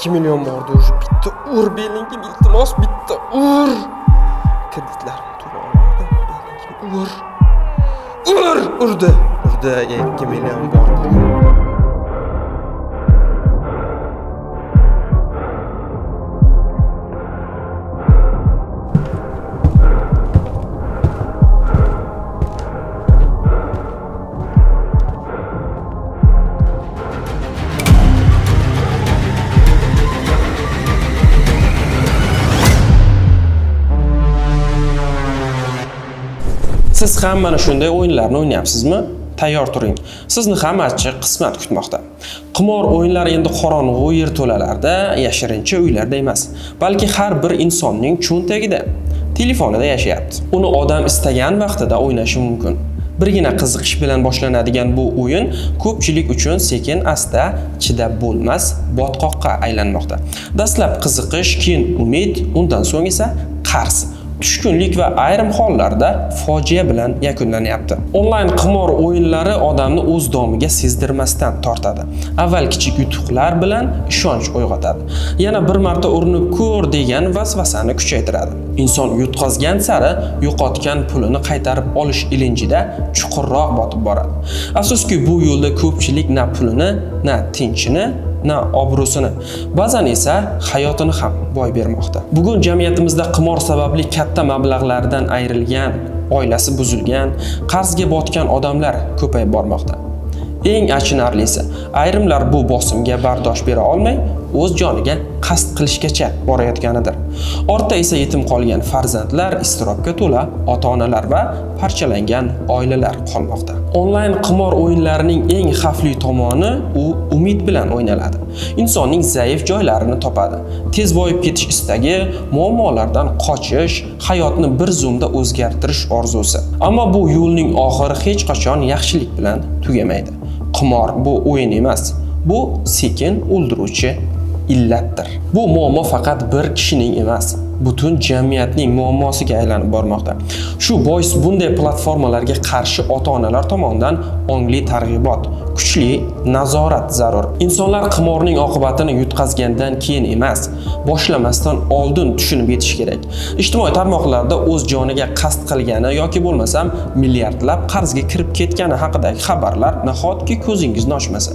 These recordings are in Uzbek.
2 million bordi уже. Bitta ur, belingim, iltimos, bitta ur. Kreditlarimni to'la olardim. Belingim, ur. Ur, urdi. Urdi, 2 million bor bugun. Siz ham mana shunday o'yinlarni o'ynayapsizmi? Tayyor turing. Sizni ham achchiq qismat kutmoqda. Qimor o'yinlari endi qorong'u yerto'lalarda, yashirincha uylarda emas, balki har bir insonning cho'ntagida, telefonida yashayapti. Uni odam istagan vaqtida o'ynashi mumkin. Birgina qiziqish bilan boshlanadigan bu o'yin ko'pchilik uchun sekin asta chidab bo'lmas botqoqqa aylanmoqda. Dastlab qiziqish, keyin umid, undan so'ng esa qarz, tushkunlik va ayrim hollarda fojia bilan yakunlanyapti. Onlayn qimor o'yinlari odamni o'z domiga sezdirmasdan tortadi. Avval kichik yutuqlar bilan ishonch uyg'otadi. Yana bir marta urinib ko'r degan vasvasani kuchaytiradi. Inson yutqazgan sari yo'qotgan pulini qaytarib olish ilinjida chuqurroq botib boradi. Afsuski, bu yo'lda ko'pchilik na pulini, na tinchini, na obro'sini, ba'zan esa hayotini ham boy bermoqda. Bugun jamiyatimizda qimor sababli katta mablag'lardan ayrilgan, oilasi buzilgan, qarzga botgan odamlar ko'payib bormoqda. Eng achinarlisi, ayrimlar bu bosimga bardosh bera olmay, o'z joniga qasd qilishgacha borayotganidir. Ortda esa yetim qolgan farzandlar, iztirobga to'la ota-onalar va parchalangan oilalar qolmoqda. Onlayn qimor o'yinlarining eng xavfli tomoni u umid bilan o'ynaladi. Insonning zaif joylarini topadi. Tez boyib ketish istagi, muammolardan qochish, hayotni bir zumda o'zgartirish orzusi. Ammo bu yo'lning oxiri hech qachon yaxshilik bilan tugamaydi. Qimor bu o'yin emas, bu sekin o'ldiruvchi illatdir. Bu muammo faqat bir kishining emas, butun jamiyatning muammosiga aylanib bormoqda. Shu bois bunday platformalarga qarshi ota-onalar tomonidan ongli targ'ibot, kuchli nazorat zarur. Insonlar qimorning oqibatini yutqazgandan keyin emas, boshlamasdan oldin tushunib yetish kerak. Ijtimoiy tarmoqlarda o'z joniga qasd qilgani yoki bo'lmasam milliardlab qarzga kirib ketgani haqidagi xabarlar nahotki ko'zingizni ochmasa.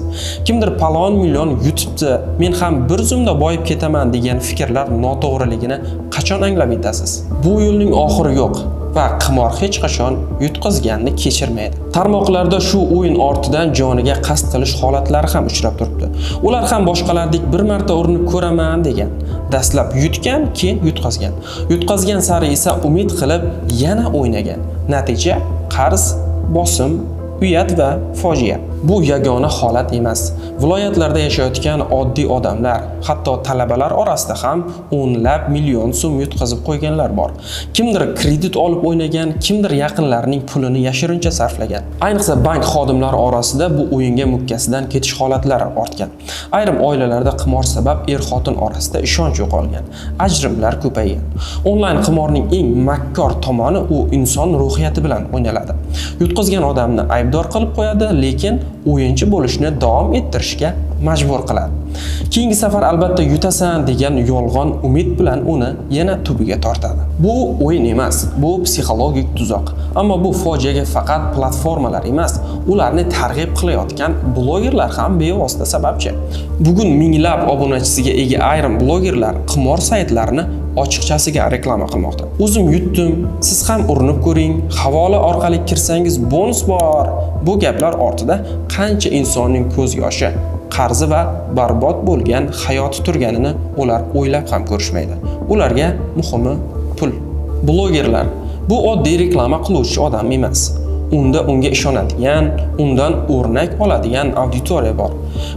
Kimdir palon million yutibdi, men ham bir zumda boyib ketaman degan fikrlar noto'g'riligini qachon anglab yetasiz? Bu yo'lning oxiri yo'q va qimor hech qachon yutqazganni kechirmaydi. Tarmoqlarda shu o'yin ortidan joniga qasd qilish holatlari ham uchrab turibdi. Ular ham boshqalardek bir marta urinib ko'raman degan. Dastlab yutgan, keyin yutqazgan. Yutqazgan sari esa umid qilib yana o'ynagan. Natija qarz, bosim, uyat va fojia. Bu yagona holat emas. Viloyatlarda yashayotgan oddiy odamlar, hatto talabalar orasida ham o'nlab million so'm yutqazib qo'yganlar bor. Kimdir kredit olib o'ynagan, kimdir yaqinlarining pulini yashirincha sarflagan. Ayniqsa bank xodimlari orasida bu o'yinga mukkasidan ketish holatlari ortgan. Ayrim oilalarda qimor sabab er-xotin orasida ishonch yo'qolgan, ajrimlar ko'paygan. Onlayn qimorning eng makkor tomoni u inson ruhiyati bilan o'ynaladi. Yutqazgan odamni aybdor qilib qo'yadi, lekin o'yinchi bo'lishni davom ettirishga majbur qiladi. Keyingi safar albatta yutasan degan yolg'on umid bilan uni yana tubiga tortadi. Bu o'yin emas, bu psixologik tuzoq. Ammo bu fojiaga faqat platformalar emas, ularni targ'ib qilayotgan blogerlar ham bevosita sababchi. Bugun minglab obunachisiga ega ayrim blogerlar qimor saytlarini ochiqchasiga reklama qilmoqda. O'zim yutdim, siz ham urinib ko'ring, havola orqali kirsangiz bonus bor. Bu gaplar ortida qancha insonning ko'z yoshi, qarzi va barbod bo'lgan hayoti turganini ular o'ylab ham ko'rishmaydi. Ularga muhimi pul. Blogerlar bu oddiy reklama qiluvchi odam emas. Unda unga ishonadigan, undan o'rnak oladigan auditoriya bor.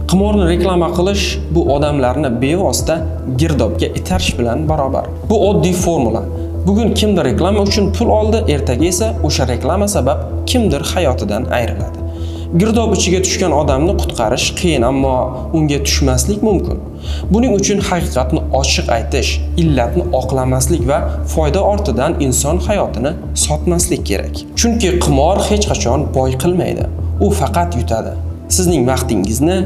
Qimorni reklama qilish bu odamlarni bevosita girdobga itarish bilan barobar. Bu oddiy formula. Bugun kimdir reklama uchun pul oldi, ertaga esa o'sha reklama sabab kimdir hayotidan ayriladi. Girdob ichiga tushgan odamni qutqarish qiyin, ammo unga tushmaslik mumkin. Buning uchun haqiqatni ochiq aytish, illatni oqlamaslik va foyda ortidan inson hayotini sotmaslik kerak. Chunki qimor hech qachon boy qilmaydi. U faqat yutadi. Sizning vaqtingizni,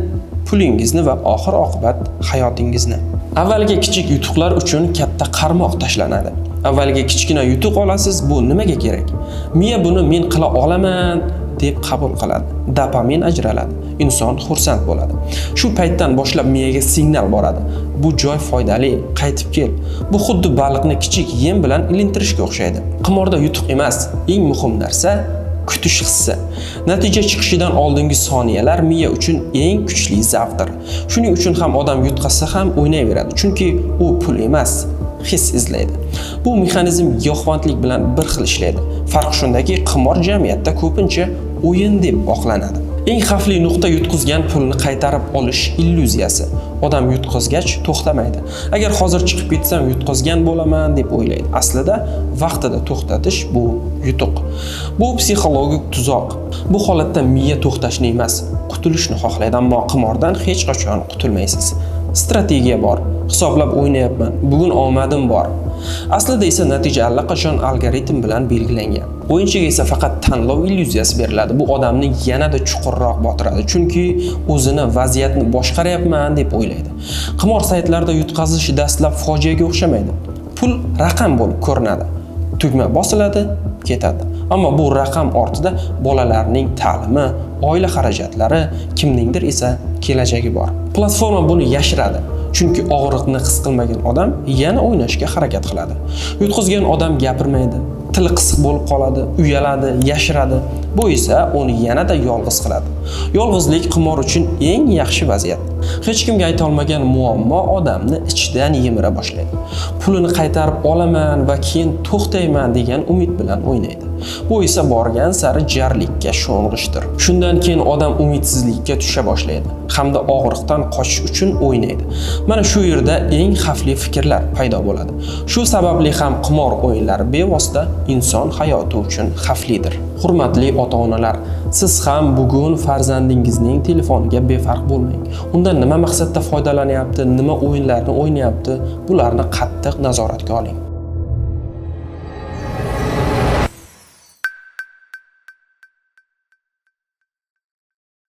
Pulingizni va oxir oqibat hayotingizni. Avvaliga kichik yutuqlar uchun katta qarmoq tashlanadi. Avvaliga kichkina yutuq olasiz, bu nimaga kerak? Miya buni men qila olaman deb qabul qiladi. Dopamin ajraladi. Inson xursand bo'ladi. Shu paytdan boshlab miyaga signal boradi. Bu joy foydali, qaytib kel. Bu xuddi baliqni kichik yem bilan ilintirishga o'xshaydi. Qimorda yutuq emas, eng muhim narsa kutish hissi. Natija chiqishidan oldingi soniyalar miya uchun eng kuchli zavqdir. Shuning uchun ham odam yutqazsa ham o'ynayveradi, chunki u pul emas, his izlaydi. Bu mexanizm giyohvandlik bilan bir xil ishlaydi. Farq shundaki, qimor jamiyatda ko'pincha o'yin deb oqlanadi. Eng xavfli nuqta yutqizgan pulni qaytarib olish illyuziyasi. Odam yutqizgach to'xtamaydi. Agar hozir chiqib ketsam yutqizgan bo'laman deb o'ylaydi. Aslida vaqtida to'xtatish bu yutuq. Bu psixologik tuzoq. Bu holatda miya to'xtashni emas, qutulishni xohlaydi, ammo qimordan hech qachon qutulmaysiz. Strategiya bor. Hisoblab o'ynayapman. Bugun omadim bor. Aslida esa natija allaqachon algoritm bilan belgilangan. O'yinchiga esa faqat tanlov illyuziyasi beriladi. Bu odamni yanada chuqurroq botiradi, chunki o'zini vaziyatni boshqaryapman deb o'ylaydi. Qimor saytlarida yutqazish dastlab fojiaga o'xshamaydi. Pul raqam bo'lib ko'rinadi. Tugma bosiladi, ketadi. Ammo bu raqam ortida bolalarning ta'limi, oila xarajatlari, kimningdir esa kelajagi bor. Platforma buni yashiradi. Chunki og'riqni his qilmagan odam yana o'ynashga harakat qiladi. Yutqizgan odam gapirmaydi, tili qisiq bo'lib qoladi, uyaladi, yashiradi. Bu esa uni yanada yolg'iz qiladi. Yolg'izlik qimor uchun eng yaxshi vaziyat. Hech kimga ayta olmagan muammo odamni ichidan yemira boshlaydi. Pulini qaytarib olaman va keyin to'xtayman degan umid bilan o'ynaydi. Bu esa borgan sari jarlikka sho'ng'ishdir. Shundan keyin odam umidsizlikka tusha boshlaydi hamda og'riqdan qochish uchun o'ynaydi. Mana shu yerda eng xavfli fikrlar paydo bo'ladi. Shu sababli ham qimor o'yinlari bevosita inson hayoti uchun xavflidir. Hurmatli ota-onalar, siz ham bugun farzandingizning telefoniga befarq bo'lmang. Undan nima maqsadda foydalanyapti, nima o'yinlarni o'ynayapti, bularni qattiq nazoratga oling.